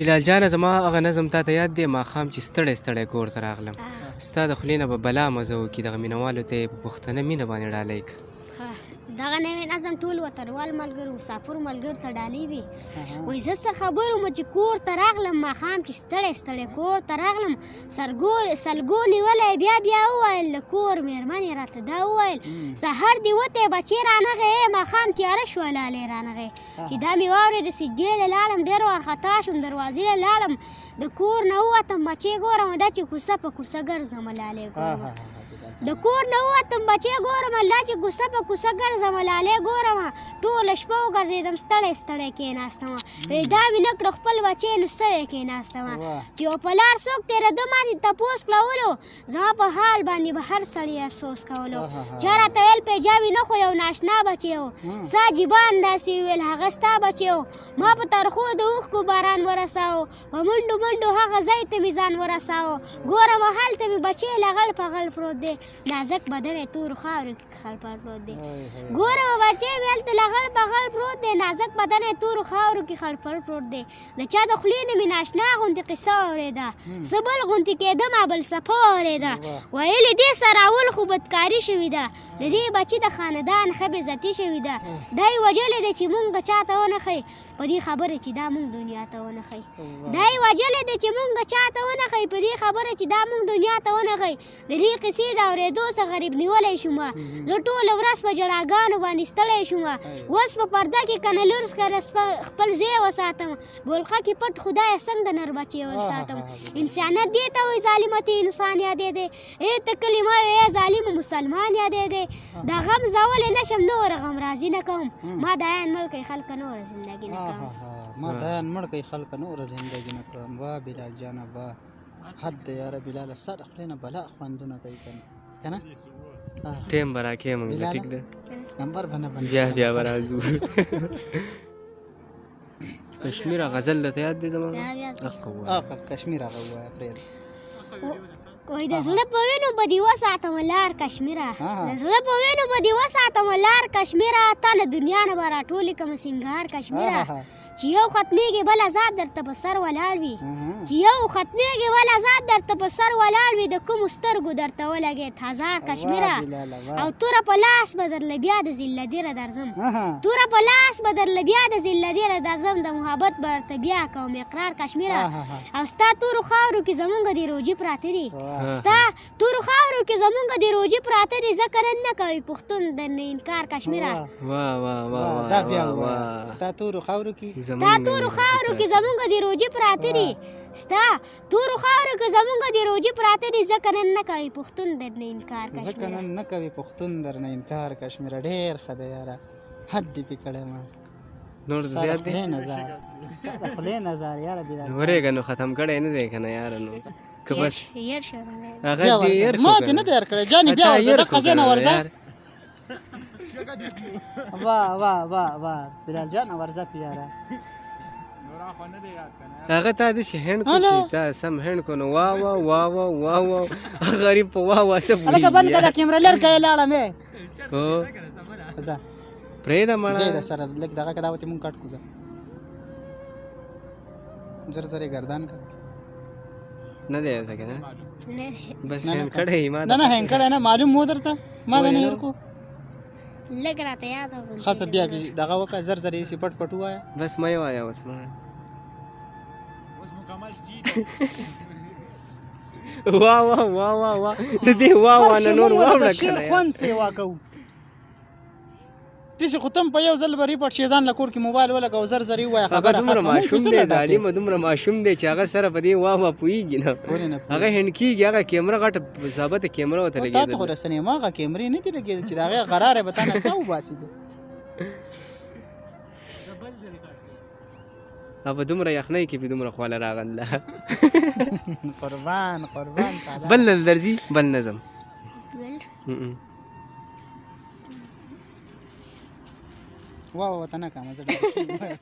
بلال جانه زما هغه نظم تاته یاد دی؟ ماښام چې ستړی ستړی کور ته راغلم، ستا د خولې نه به بلا مزه وکړي، دغه مینوالو ته یې په پښتنه مینه باندې ډالۍ کړه. دغه نوی نظم ټول وطنوال ملګرو، مسافرو ملګرو ته ډالۍ وي. وایي زه څه خبر وم چې کور ته راغلم، ماښام چې ستړی ستړی کور ته راغلم، سرګو سلګو نیولی بیا بیا وویل، له کور مېرمنې راته دا وویل، سهار دې وتی بچې رانغی، ماښام تیاره شوه لالی رانغی. چې دا مې واورېده سجدې له لاړم، ډېر وارخطا شوم، دروازې له لاړم، د کور نه ووتم، بچې ګورم دا چې کوڅه په کوڅه ګرځم لالی ګورم. د کور نه ووتم بچې ګورم دا چې کوڅه په کوڅه ګرځم لالی ګورم. ټوله شپه وګرځېدم، ستړی ستړی کېناستم، پیدا مې نه کړو خپل بچی، نو سوی کېناستم. چې یو پلار څوک تېرېده ما دې تپوس کړولو، زما په حال باندې به هر سړي افسوس کولو. چا راته ویل پیجا مې نه، خو یو ناشنا بچی و، سا جبان داسې وویل هغه ستا بچی و. ما په ترخو د اوښکو باران ورساوه، په منډو منډو هغه ځای ته مې ځان ورساوه، ګورم هلته مې بچی لغړ په غړ پروت دی، نازک بدن یې تورو خاورو کې خړپړ پروت دی. ګورم بچی مې هلته لغړ په غړ پروت دی، نازک بدن یې تورو خاورو کې خړپړ پروت دی. د چا د خولې نه مې ناشنا غوندې قصه واورېده، څه بل غوندې کېده ما بل څپه واورېده. ویل یې دې سره اول خو بدکاري شوې ده، د دې بچي د خاندان ښه بېعزتي شوې ده، دا یې وژلې ده چې مونږ چاته ونه ښیي، په دې خبره چې دا مونږ دنیا ته ونه ښیي. دا یې وژلې ده چې مونږ چاته ونه ښیي، په دې خبره چې دا مونږ دنیا ته ونه ښیي. د دې قصې د اورېدو څخه غریب نیولی شوم، زه ټوله ورځ په ژړاګانو باندې ستړی شوم. اوس په پرده کې کنه لور کنه خپل زوی وساتم، بولقه کې پټ خدای څنګه نر بچی ول ساتم. انسانیت دې ته وایي ظالمه ته انسان یادې دی، ای ته کلمه وایې ظالم مسلمان یادې دی. دا غم زه ولې نه شم نور غم راضي نه کوم، ما دایان مړ کړئ خلک نوره زندګي نه کوم. ما دایان مړ کړئ خلک نوره زندګي نه کوم. واه بلال جانه واه، حد دی یاره بلاله، ستا د خولې نه بلا خوندونه کوي کنه کنه. ټیم به راکې موږ ته، ټیک ده؟ نمبر به نه بند، بیا بیا به راځو. کشمیر غزل درته یاد دی زما؟ هغه کشمیر هغه ووایه پرېږده. وایي د زړه په وینو به دې وساتم لار کشمیره، د زړه په وینو به دې وساتم لار کشمیره، تا له دنیا نه به راټولې کړم سینګار کشمیره. چې یو ختمېږي بل عذاب درته په سر ولاړ وي، چې یو ختمېږي بل عذاب درته په سر ولاړ وي، د کومو سترګو درته ولګېد هزار کشمیره. او توره په لاس به درله بیا د ذلدیره درځم، توره په لاس به درله بیا د ذلدیره درځم، د محبت به درته بیا کوم اقرار کشمیره. او ستا تورو خاورو کې زمونږ د روجي پراته دي، ستا تورو خاورو کې زمونږ د روجي پراته دي، ځکه نن نه کوي پښتون د نه انکار کشمیره. واه واه واه، دا بیا ووایه. ستا تورو خاورو کې، ستا تورو خاورو کې زمونږ د روجي پراته دي، ستا تورو خاورو کې زمونږ د روجي پراته دي، ځکه نن نه کوي پښتون د نه انکار کشمیره، ځکه نن نه کوي پښتون در نه انکار کشمیره. ډېر ښه دی یاره، حد دې پې کړی. ما نور زیات دی نظر، ستا د خولې نظر یاره بلال ورېږه، نو ختم کړی نه دی کنه یاره. نو که بس هغه بیا دې ورځه. ير ما کو دې نه کنه. دی کړی جانې، بیا تا ورځه ير دقه کو ځای نه کنه ورځه. یار. واه واه واه واه بلال جان ورځه پې یاره. هغه تا داسې هند کو چې تا سم هند کو، نو وا وا وا وا وا وا، غریب په وا وا څه هلکه بند کړه پوهېږي؟ کیمره، لر که لاړم یې. هو ځه پرېږده مړه، دی د سره لږ دغه که دا وتې مونږ کټ کو. ځه زر زر یې ګردان کړه. نه دی درته که نه؟ بس نه، نه، هند کړی ما. نه نه هند کړی نه، معلوم مو درته ما د نه هېر کو. لږ راته یاد و. ښه څه بیا بیا دغه وکړه، زر زر یې سي پټ پټ ووایه. بس مه یې وایه اوس مړه. وا وا وا وا وا، د دې وا وا نه نور واوړه شعر کنه. خوند سیوا کوو داسې، خو تم په یو ځل به ریپټ شي. ځان له کور کې موبایل ولګوه، زر زر یې ووایه. هغه خبره دومره ختمه. مونږ ماشوم څه دی نه داتې؟ ظالمه، دومره ماشوم دی چې هغه سره په دې وا وا پوهېږي نه؟ ولې نه پوهېږي؟ هغه هند کېږي، هغه کیمره غټه ثابته کیمره ورته تا ته خو لګېدلې. د سینما هغه کیمرې نه دي لګېدلې چې د هغې غراره به تا نه ساه وباسي بیا. په دومره یخنۍ کې په دومره خواله راغله. قربان قربان ساده. بل نه درځي بل نظم؟ وا وا ته نه کوم زه. ډېر